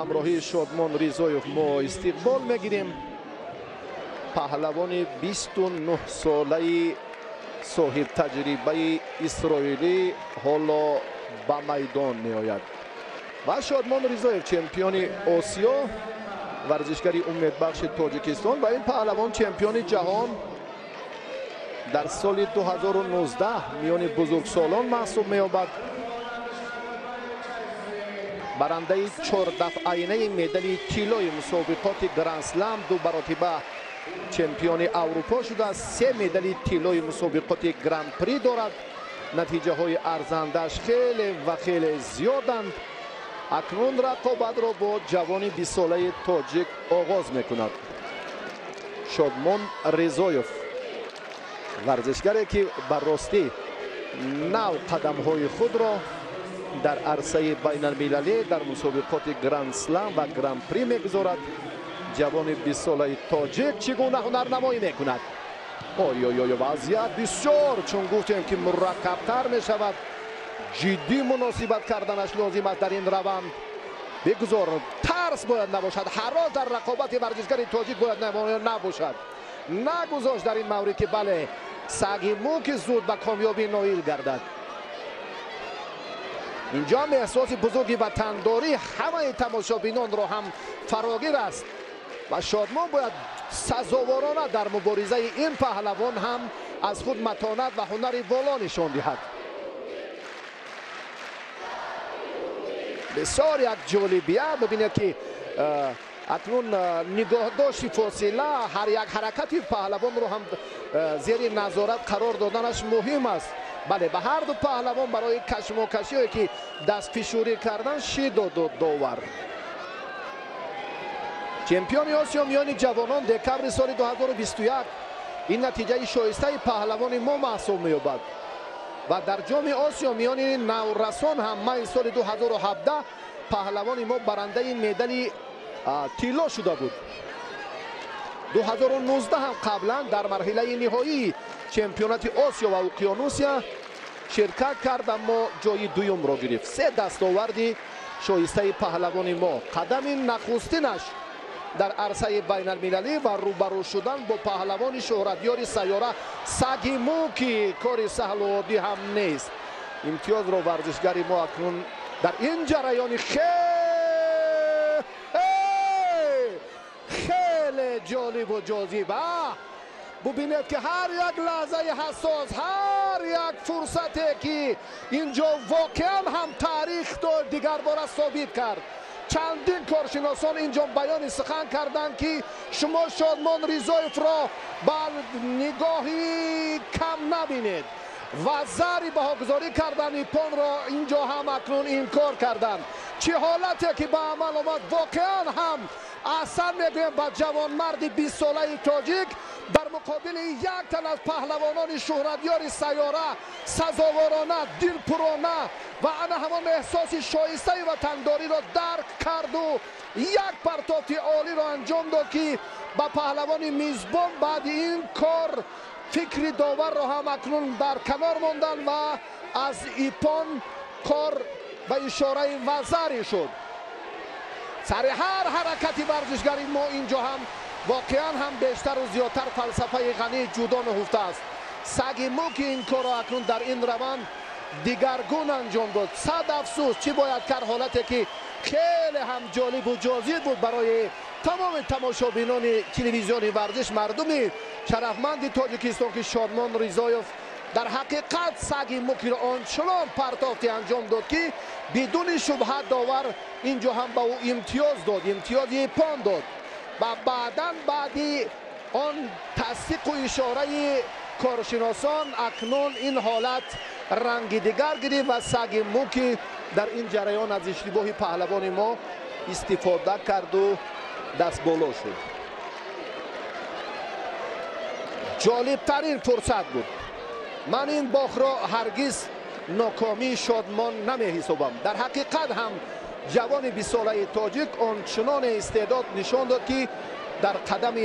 Ҳамроҳии Шодмон Ризоев мо истиқбол мегирем. Паҳлавони 29-солаи соҳибтаҷрибаи исроилӣ ҳоло ба майдон меояд. Ва Шодмон Ризоев чемпиони Осиё, варзишгари умедбахши Тоҷикистон ва ин паҳлавон чемпиони ҷаҳон дар соли 2019 миёни бузургсолон маҳсуб меёбад. Барандаи чордафъаинаи медали тиллои мусобиқоти Гранд-слам, ду баротиба чемпиони Аврупо шудааст, се медали тиллои мусобиқоти Гран-при дорад. Натиҷаҳои арзандааш хеле ва хеле зиёданд. Акнун рақобатро бо ҷавони 20-солаи тоҷик оғоз мекунад. Шодмон Ризоев, варзишгаре ки ба ростӣ нав қадамҳои худро дар арсаи байналмилалӣ дар мусобиқоти Гранд-слам ва Гран-при мегузорад. Ҷавони 20-солаи тоҷик чӣ гуна ҳунарнамоӣ мекунад? Ой-ой-ой, вазъият бисёр, чун гуфтем ки мураккабтар мешавад. Ҷиддӣ муносибат карданаш лозим аст дар ин раванд. Бигузор тарс бояд набошад, ҳарос дар рақобати варзишгари тоҷик бояд набошад. Нагузошт дар ин маврид ки бале саги мӯ ки зуд ба комёбӣ ноил гардад. Инҷо ҳам эҳсоси бузурги ватандорӣ ҳамаи тамошобинонро ҳам фарогир аст ва Шодмон бояд сазоворона дар муборизаи ин паҳлавон ҳам аз худ матонат ва ҳунари воло нишон диҳад. Бисёр як ҷолибият бибинед ки акнун нигоҳдошти фосила, ҳар як ҳаракати паҳлавонро ҳам зери назорат қарор доданаш муҳим аст. Бале, ба ҳар ду паҳлавон барои кашмокашиое ки дастфишурӣ кардан шидо дод довар. Чемпиони Осиё миёни ҷавонон декабри соли 2021 ин натиҷаи шоистаи паҳлавони мо маҳсуб меёбад ва дар ҷоми Осиё миёни наврасон ҳам майи соли 2017 паҳлавони мо барандаи медали тилло шуда буд. 2019 ҳам қаблан дар марҳилаи ниҳоии чемпионати Осиё ва Уқёнусия ширкат кард, аммо ҷои дуюмро гирифт. Се дастоварди шоистаи паҳлавони мо. Қадами нахустинаш дар арсаи байналмилалӣ ва рӯбарӯ шудан бо паҳлавони шӯҳратёри сайёра саги мӯ ки кори саҳлу оддӣ ҳам нест. Имтиёзро варзишгари мо акнун дар ин ҷараёни хеле ҷолибу ҷозиб. Бубинед ки ҳар як лаҳзаи ҳассос, ҳар як фурсате ки инҷо воқеан ҳам таърих дигарбора собит кард. Чандин коршиносон инҷо баёни сухан карданд ки шумо Шодмон Ризоевро ба нигоҳи кам набинед ва зари баҳогузорӣ кардан ипонро инҷо ҳам акнун инкор карданд. Чӣ ҳолате ки ба амал омад, воқеан ҳам аҳсан мегӯем ба ҷавонмарди 20-солаи тоҷик дар муқобили як тан аз паҳлавонони шӯҳратёри сайёра сазоворона, дилпурона ва ана ҳамон эҳсоси шоистаи ватандориро дарк карду як партофти олиро анҷом дод ки ба паҳлавони мизбон баъди ин кор фикри доварро ҳам акнун дар канор мондан ва аз ипон кор ба ишораи вазарӣ шуд. Сари ҳар ҳаракати варзишгари мо инҷо ҳам воқеан ҳам бештару зиёдтар фалсафаи ғании ҷудо нуҳуфта аст. Саги мӯ ки ин корро акнун дар ин раванд дигаргун анҷом дод. Сад афсӯс, чӣ бояд кард ҳолате ки хеле ҳам ҷолибу ҷозиб буд барои тамоми тамошобинони телевизиони варзиш, мардуми шарафманди Тоҷикистон ки Шодмон Ризоев дар ҳақиқат саги мӯкиро ончунон партофте анҷом дод ки бидуни шубҳа довар инҷо ҳам ба ӯ имтиёз дод, имтиёзи ипон дод ва баъдан баъди он тасдиқу ишораи коршиносон акнун ин ҳолат ранги дигар гирифт ва саги мӯ дар ин ҷараён аз иштибоҳи паҳлавони мо истифода карду дастболо шуд. Ҷолибтарин фурсат буд. Ман ин бохро ҳаргиз нокомии Шодмон намеҳисобам. Дар ҳақиқат ҳам ҷавони 20-солаи тоҷик ончуноне истеъдод нишон дод ки дар қадами